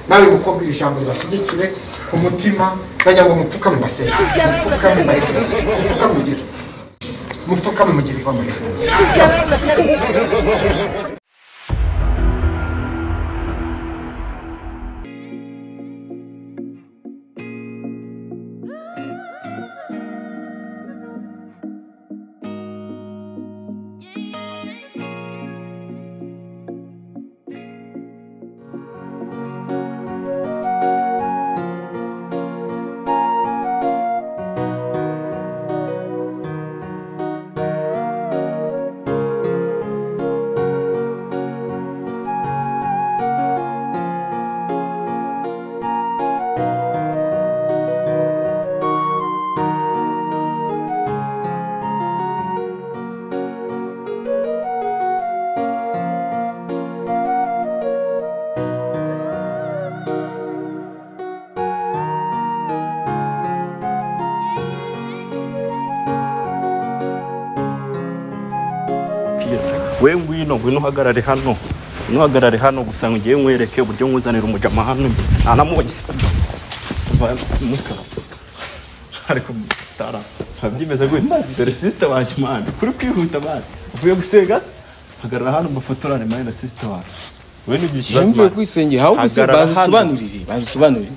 Nawe mukobwa iri jambo ribashyigikire ku mutima, ndagira ngo mupfukame mbasenge, mupfukame mbasenge, mupfukame mugire, mupfukame mugire iva mu ijuru. We ngwino ngwino uhagarare hano, ngwino uhagarare hano gusa ngiye nkwereke uburyo nkuzanira umujama hano ntanamubonye musa ariko tara byimeze gute dore sister wanjye man kuri kwihuta man uvuye gusenga hagarara hano mbafotorane man na sister wanjye we n'ugiye ikibazo mvuye kwisengera aho gusa bansobanurire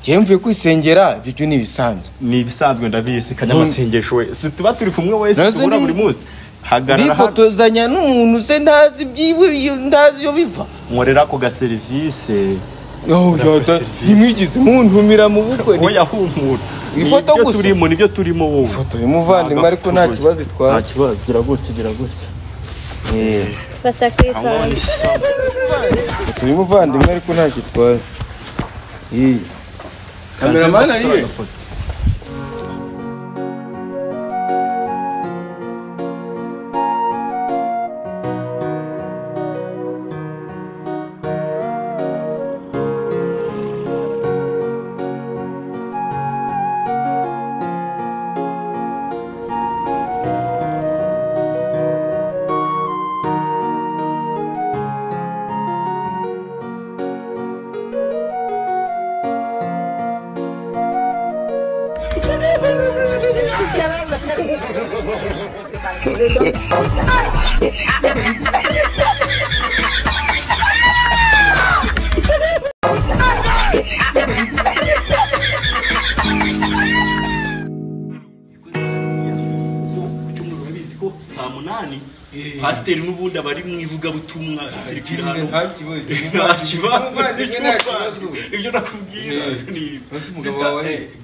ngiye mvuye kwisengera ibyo ni ibisanzwe ni ibisanzwe ndabizi kanyamasengesho we si tuba turi kumwe wese tubura buri munsi hagarara ndifotozanya n'umuntu se ntazi ibyiwe ntazi iyo biva nkorera ku ga service ntimwigize muntumira mu bukwe oya humpura ifoto gusa turimo nibyo turimo wowe ifoto y'umuvandimwe ariko nta kibazo itwara nta kibazo gira gutya gira gutya fata kwitanga ifoto y'umuvandimwe ariko nta kitwaye kameramani ari we Saa munani pasiteri n'ubundi abari mu ivugabutumwa sirikira hano nta kibazo ibyo nakubwira ni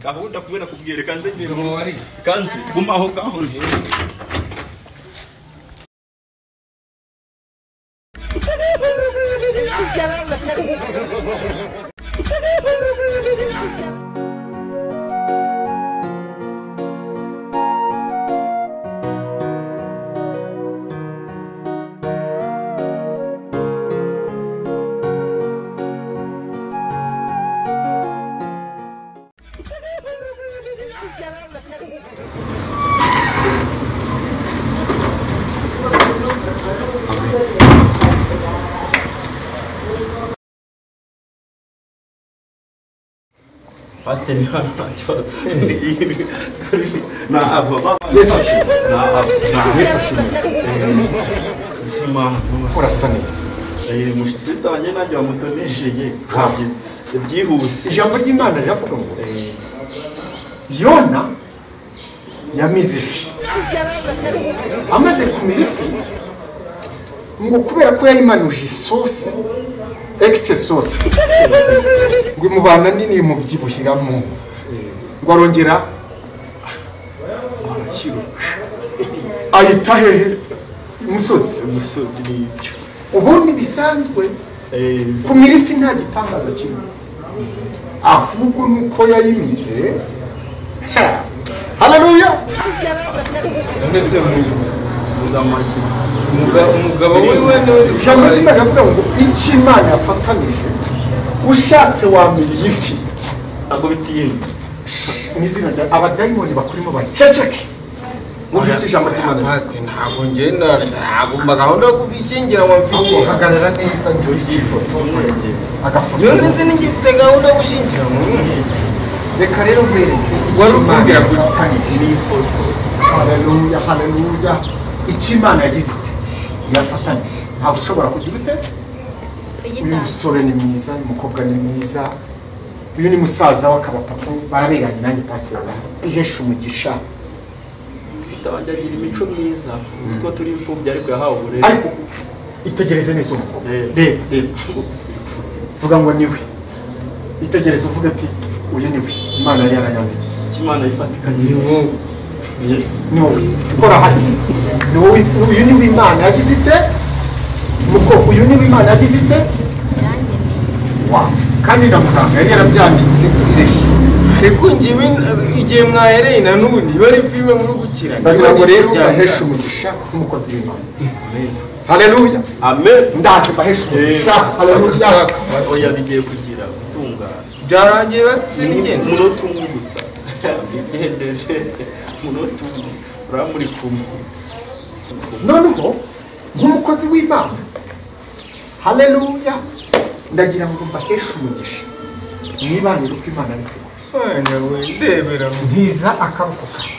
gahunda kubera kubwira kanze kanze gumaho gahunda Pasiteri hano nta kibazo urasa neza sister wanjye nanjye wamutonesheye byihuse ijambo ry'Imana riravuga ngo Yona yamize ifi amaze kumira ifi ngo kubera ko yayimanuje isosi excess sauce ngo imubana nini mubyibuhiramo ngo arongera arakiruka ayita hehe umusozi umusozi n'ibyo ubundi bisanzwe kumira ifi nta gitangaza kimwe ahubwo nuko yayimize. Haleluya. None umugabo wiwe ijambo ry'Imana rivuga ngo icyo Imana yafatanije ushatse wamira ifi ntabwo bitinda mu izina rya abadayimoni bakurimo baceceke. Ufite ijambo ry'Imana pastor ntabwo ngenda ntabwo gahunda yo kubishingira ngo mfite hagarara neza ndori ifoto agafoto none se nigifite gahunda yo gushingira reka rero nkwereke wari ukubwira ni ifoto. Haleluya haleluya. Icyo Imana yagize iti yafatanyije ntabwo ushobora kugira ute. Uyu musore ni mwiza, uyu mukobwa ni mwiza, uyu ni musaza w'akaba papa, baraberanye nanjye pastor ihesha umugisha. Sister wanjye agira imico myiza kuko turi imfubyi ariko yahawe uburere. Ariko itegereze neza umukobwa, reba reba vuga ngo niwe, itegereze uvuge ati uyu niwe Imana yari yaranyandikiye. Imana ifatikanye ni wowe. Yes, ni wowe kora hano, ni wowe. Uyu niwe Imana yagize ite muko, uyu niwe Imana yagize ite wa kandi na muganga yari yarabyanditse kuri reshi. Ariko ngiwe igihe mwahereye na n'ubu niba ari filime muri gukira ndagira ngo rero baheshe umugisha nk'umukozi w'Imana. Haleluya amen. Ndaje baheshe umugisha. Haleluya. Oya bigiye kugira gutunga byarangiye basize n'igenda umunota umwe gusa bigendeje umunota umwe uramuri kumwe. Noneho nk'umukozi w'Imana, haleluya, ndagira ngo mbaheshe umugisha mwibanire uko Imana abikora. Ndebera ntiza akaboko kawe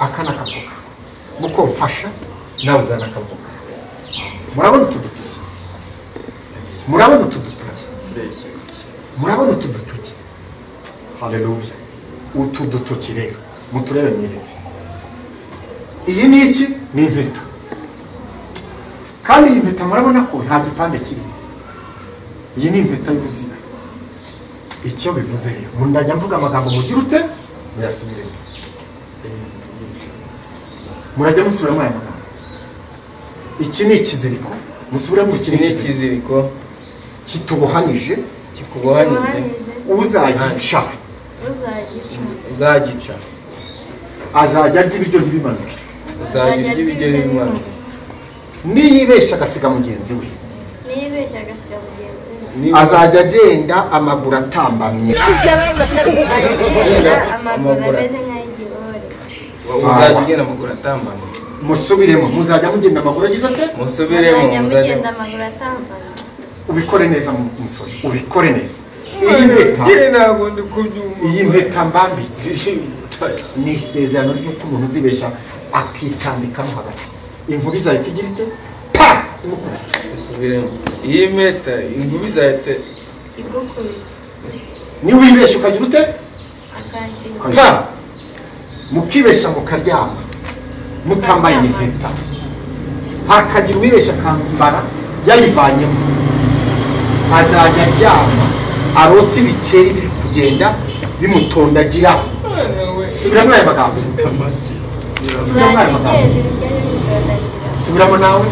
aka n'akaboko kawe muko mfasha nawe uzana akaboko kawe. Murabona utu dutoki, murabona utu dutoki, murabona utu dutoki. Haleluya. Utu dutoki rero muturebe mwirebe. Iyi ni iki? Ni impeta. Kandi iyi mpeta murabona ko nta gipande kirimo. Iyi ni impeta y'uruziga. Icyo bivuze rero, ndajya mvuga amagambo mugira ute muyasubiremo. Murajya musubiramo aya magambo. Iki ni ikiziriko, musubiremo. Iki ni ikiziriko kitubohanije, kikubohanije. Uzagica, uzagica azajya arya ibiryo ntibimanuke, uzajya arya ibiryo ntibimanuke. Niyibeshya agasiga mugenzi we, niyibeshya agasiga mugenzi we, azajya agenda amaguru atambamye, amaguru ameze nk'ay'igihore. Uzajya ugenda amaguru atambamye. Musubiremo, muzajya mugenda amaguru agize ate? Musubiremo, muzajya mugenda amaguru atambamye. Ubikore neza musore, ubikore neza. Iyi mpeta iyi mpeta mbambitse ni isezerano ry'uko umuntu uzibeshya akitambikamo hagati, inkuba izahita igira ite? Pa! Imukubita. Musubiremo. Iyi mpeta inkuba izahita igukubita. Niwibeshya ukagira ute? Pa! Mukibeshya mukaryama mutambaye impeta, hakagira uwibeshya akambara yayivanyemo, azajya aryama arota ibikeri biri kugenda bimutondagira. Subiramo aya magambo, subiramo aya magambo, subiramo nawe.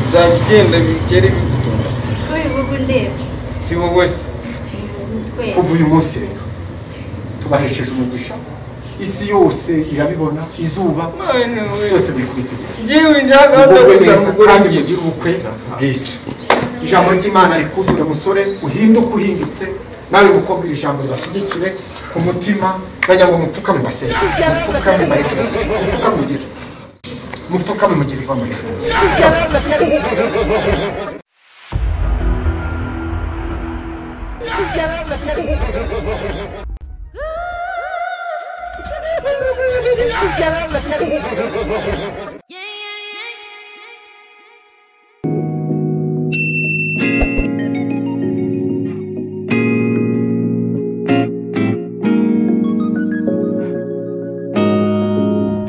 Uzajya ugenda ibikeri bigutonda. Si wowe se. Kuva uyu munsi rero tubahesheje umugisha, isi yose irabibona, izuba byose biri kubitegereza. Kandi mugire ubukwe bwiza. Ijambo ry'Imana rikuzure musore, uhinduke uhindutse, nawe mukobwa iri jambo ribashyigikire ku mutima. Ndagira ngo mupfukame mbasenge, mupfukame mbaheshe, mupfukame mugire, mupfukame mugire iva mu ijuru.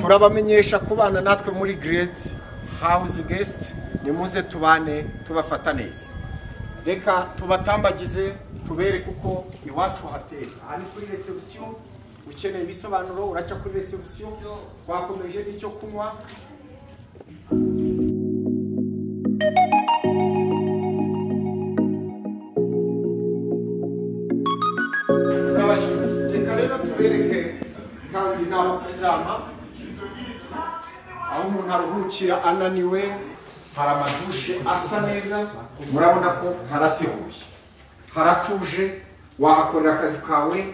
Turabamenyesha kubana natwe muri Great House Guest, nimuze tubane tubafata neza. Reka tubatambagize tubereke uko iwacu hateye. Aha ni kuri reception, ukeneye ibisobanuro uraca kuri reception. Twakomeje n'icyo kunywa. Turabashimiye. Reka rero tubereke kandi naho kwizama, aho umuntu aruhukira ananiwe. Hari amadushe asa neza, murabona ko harateguye, haratuje, wahakorera akazi kawe,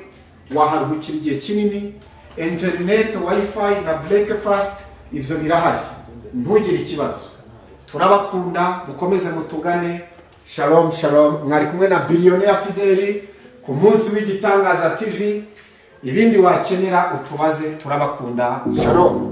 waharuhukira igihe kinini. Internet, wifi na breakfast, ibyo birahari, ntugire ikibazo. Turabakunda, mukomeze mutugane. Shalom shalom. Mwari kumwe na Billionaire Fideli ku munsi w'igitangaza TV. Ibindi wakenera utubaze, turabakunda. Shalom.